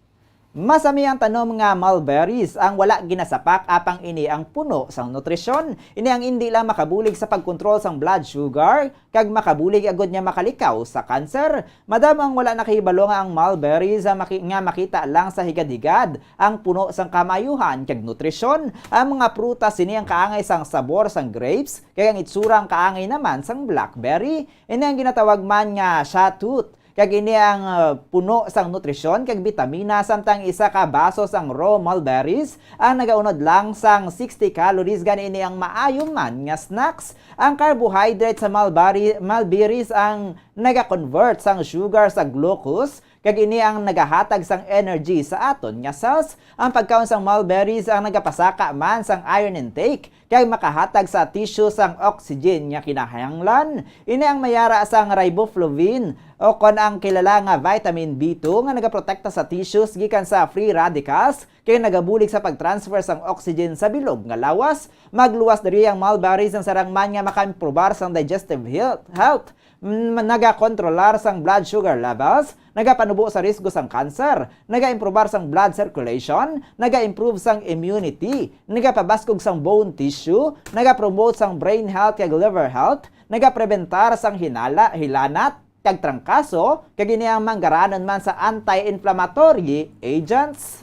Masami ang tanom nga mulberries ang wala ginasapak, apang ini ang puno sang nutrisyon. Ini ang indi lang makabulig sa pagkontrol sang blood sugar, kag makabulig agud nga makalikaw sa kanser. Madamo ang wala nakahibalo nga ang mulberries nga maki-, nga makita lang sa higad-higad ang puno sang kamayuhan kag nutrisyon. Ang mga prutas sini ang kaangay sang sabor sang grapes, kag ang itsura ang kaangay naman sang blackberry. Ini ang ginatawag man nga shahtoot. Kag ini ang, uh, puno sang nutrisyon kag bitamina, samtang isa ka baso sang raw mulberries ang nagaunod lang sang sixty calories, gani ini ang maayo man nga snacks. Ang carbohydrate sa mulberry, mulberries ang nagakonvert sang sugar sa glucose, kag ini ang nagahatag sang energy sa aton nga cells. Ang pagkaon sang mulberries ang nagapasaka man sang iron intake, kag makahatag sa tissue sang oxygen nga kinahanglan. Ini ang mayara sang riboflavin, o kon ang kilala nga vitamin B two, nga nagaprotekta sa tissues gikan sa free radicals, kag nagabulig sa pag-transfer sang oxygen sa bilog nga lawas. Magluwas diri ang mulberries, ang sarang man nga makaimprobar sang digestive health, health. Mm, nagakontrolar sang blood sugar levels, nagapanubo sa risgo sang kanser, nagaimprobar sang blood circulation, nagaimprove sang immunity, nagapabaskog sang bone tissue, nagapromote sang brain health kag liver health, nagaprebentar sang hinala, hilanat, kag trangkaso, kag ini ang manggaranon man sa anti-inflammatory agents.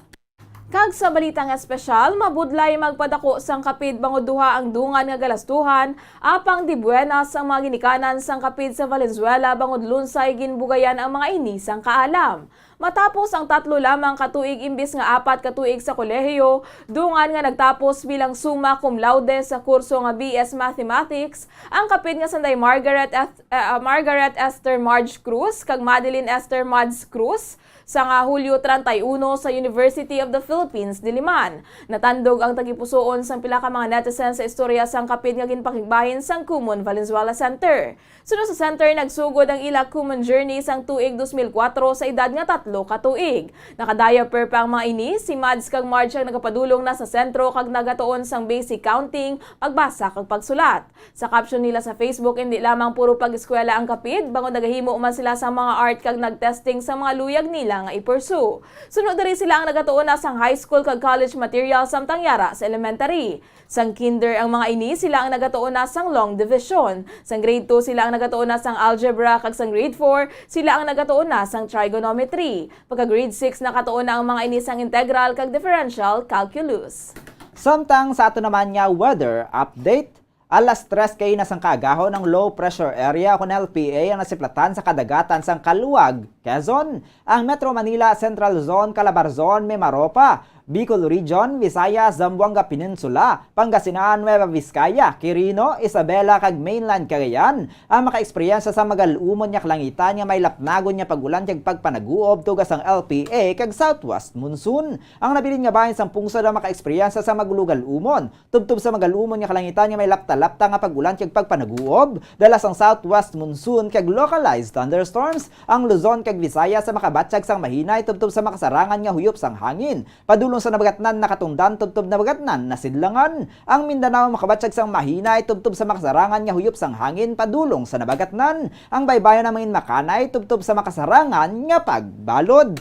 Kag sa balita nga espesyal, mabudlay magpadako sang kapid bangod duha ang dungan nga galastuhan, apang de buenas ang mga ginikanan sang kapid sa Valenzuela bangod lunsay ginbugayan ang mga ini sang kaalam. Matapos ang tatlo lamang ka tuig imbis nga apat ka tuig sa kolehiyo, dungan nga nagtapos bilang summa cum laude sa kurso nga B S Mathematics ang kapid nga Sanday Margaret Eth-, eh, ah, Margaret Esther Marge Cruz kag Madeline Esther Mads Cruz, sa nga Hulyo treinta y uno sa University of the Philippines, Diliman. Natandog ang tagipusoon sang pila ka mga netizen sa istorya sang kapid nga ginpakigbahin sang Kumon Valenzuela Center. Suno sa center, nagsugod ang ila Kumon journey sang tuig dos mil kuwatro sa edad nga tatlo ka tuig. Naka-diaper pa ang mga ini, si Mads kag Marge ang nagapadulong na sa sentro kag nagatuon sang basic counting, pagbasa kag pagsulat. Sa caption nila sa Facebook, indi lamang puro pag-eskwela ang kapid, bangod nagahimo man sila sang mga art kag nag-testing sa mga luyag nila nga i-pursue. Suno diri, sila ang nagatuon na sang high school kag college material samtang yara sa elementary. Sang kinder ang mga ini, sila ang nagatuon na sang long division. Sang grade two, sila ang nagatuon na sang algebra, kag sang grade four, sila ang nagatuon na sang trigonometry. Pagka grade six, nakatuon na ang mga ini sang integral kag differential calculus. Samtang sa ato naman nga weather update, alas tres kaina sang kaagahon, ang low pressure area, kon L P A, ang nasiplatan sa kadagatan sang Caluag, Quezon, ang Metro Manila, Central Luzon, Calabarzon, Mimaropa, Bicol Region, Visayas, Zamboanga Peninsula, Pangasinan, Nueva Vizcaya, Quirino, Isabela, kag mainland Cagayan, ang makaeksperyensya sa magal-umon nga kalangitan nga may lapnagon nga pag-ulan kag pagpanaguob tuga sang L P A kag southwest monsoon. Ang nabilin nga bahin sang pungsod ang makaeksperyensya sa magal-umon, tubtob sa magal-umon nga kalangitan nga may lapta-lapta nga pag-ulan kag pagpanaguob, dala sang southwest monsoon kag localized thunderstorms. Ang Luzon kag Visayas sa makabatyag sang mahinay tubtob sa makasarangan nga huyop sang hangin padulong sa Nabagatnan, Nakatundan tubtob Nabagatnan, Nasidlangan. Ang Mindanao makabatyag sang mahinay tubtob sa makasarangan nga huyop sang hangin padulong sa Nabagatnan. Ang baybayon ang mangin makanay tubtob sa makasarangan nga pagbalod.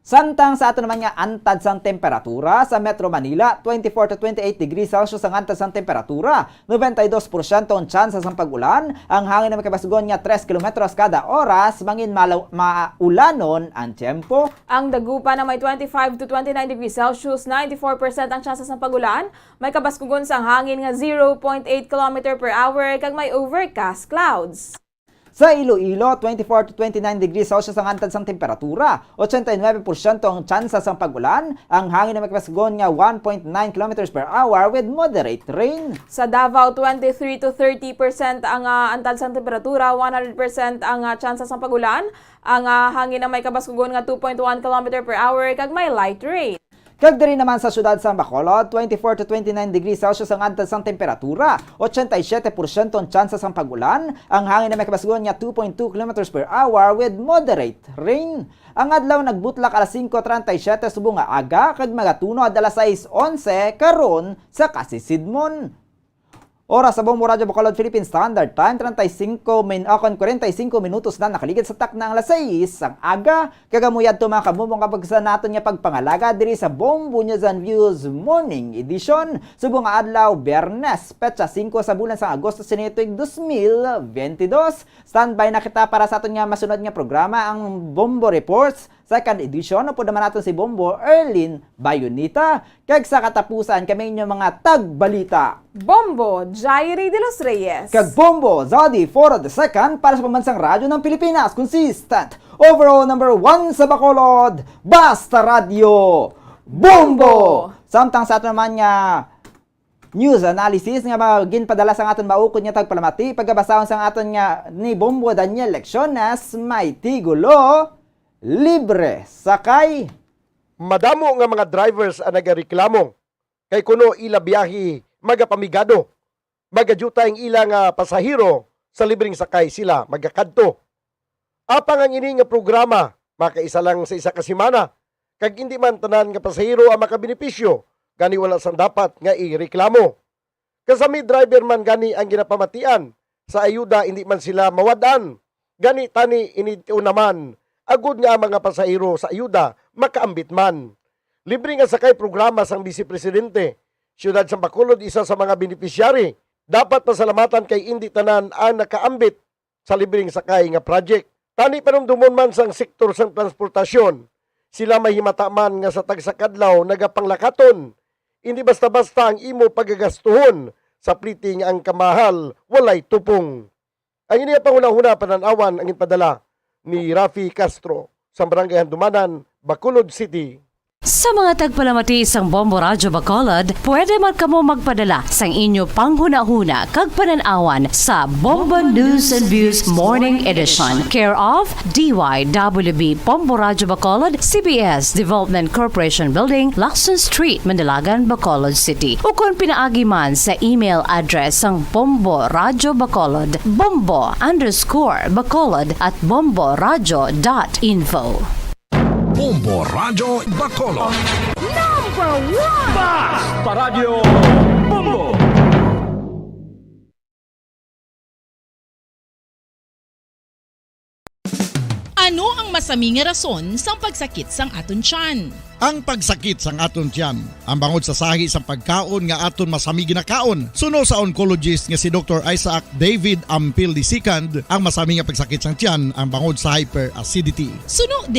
Samtang sa ato naman nga antad sang temperatura, sa Metro Manila, twenty-four to twenty-eight degrees Celsius ang antad sang temperatura, noventa y dos porsyento ang tsansa sang pag-ulan, ang hangin na may kabasgon nga tres kilometros kada oras, mangin malaw-, maulanon ang tiyempo. Ang Dagupan na may twenty-five to twenty-nine degrees Celsius, ninety-four percent ang tsansa sang pag-ulan, may kabaskugon sang hangin nga zero point eight kilometer per hour kag may overcast clouds. Sa Iloilo, twenty-four to twenty-nine degrees Celsius ang antad sang temperatura, ochenta y nuebe porsyento ang tsansa sang pag-ulan, ang hangin na may kabasgon nga one point nine kilometers per hour with moderate rain. Sa Davao, twenty-three to thirty percent ang, ah, antad sang temperatura, one hundred percent ang, ah, tsansa sang pag-ulan, ang, ah, hangin na may kabaskugon nga two point one kilometer per hour kag may light rain. Kag diri naman sa siyudad sang Bacolod, twenty-four to twenty-nine degrees Celsius ang antas sang temperatura, eighty-seven percent ang tsansa sang pag-ulan, ang hangin na may kabasgon nga two point two kilometers per hour with moderate rain. Ang adlaw nagbutlak alas singko treinta y siete subong nga aga kag magatunod alas sais onse karon sa kasisidmon. Oras sa Bombo Radyo Bacolod Philippine Standard Time, treinta y cinco min-, ah, kon kwarenta y cinco minutos na nakaligid sa takna ang alas sais sang aga. Kag amo yadto, mga kabombo, ang kapagsa naton nga pagpangalaga diri sa Bombo News and Views Morning Edition. Subong nga adlaw, Biyernes, petsa singko sa bulan sang Agosto sini tuig dos mil benti dos. Standby na kita para sa aton nga masunod nga programa, ang Bombo Reports, second edition, upod naman naton si Bombo Erlin Bayonita. Kag sa katapusan, kami inyo mga tagbalita, Bombo Jairi de los Reyes. Kag Bombo Zodi Four of the Second para sa Pambansang Radyo ng Pilipinas. Consistent, overall number one sa Bacolod, Basta Radyo, Bombo! Bombo! Samtang sa aton naman nga news analysis nga mga ginpadala sang aton maukod nga tagpalamati, pagabasahon sang aton nga ni Bombo Daniel Lecciones, may tigulo, libre sakay. Madamo nga mga drivers ang nagareklamo kay kuno ila biyahe magapamigado, magadiyuta ang ila nga pasahero sa libreng sakay sila magakadto. Apang ang ini nga programa makaisa lang sa isa ka semana, kag indi man tanan nga pasahero ang makabenepisyo, gani wala sang dapat nga ireklamo. Kasami driver man gani ang ginapamatian sa ayuda, indi man sila mawad-an. Gani tani ini tion naman, agud nga ang mga pasahero sa ayuda makaambit man. Libre nga sakay programa sang Vice Presidente. Siyudad sang Bacolod isa sa mga benepisyari. Dapat pasalamatan kay indi tanan ang nakaambit sa libreng sakay nga project. Tani panumdumon man sang sektor sang transportasyon, sila mahimata man nga sa tagsa kadlaw nagapanglakaton. Indi basta-basta ang imo pagagastuhon sa pliti nga ang kamahal walay tupong. Ang ini nga panghunahuna, panan-awan ang ginpadala ni Rafi Castro sa Barangay Handumanan, Bacolod City. Sa mga tagpalamati sang Bombo Radyo Bacolod, pwede man kamo magpadala sang inyo panghunahuna kag panan-awan sa Bombo News and Views Morning Edition, care of D Y W B Bombo Radyo Bacolod, C B S Development Corporation Building, Lacson Street, Manalagan, Bacolod City, ukon pinaagi man sa email address sang Bombo Radyo Bacolod, bombo underscore bacolod at bomboradyo dot info. Bombo Radyo Bacolod. Number one! Basta Radyo Bombo! Ano ang masami nga rason sang pagsakit sang aton tiyan? Ang pagsakit sang aton tiyan, ang bangod sa sahi sang pagkaon nga aton masami ginakaon. Suno sa oncologist nga si Doktor Isaac David Ampil the second, ang masami nga pagsakit sang tiyan ang bangod sa hyperacidity. Suno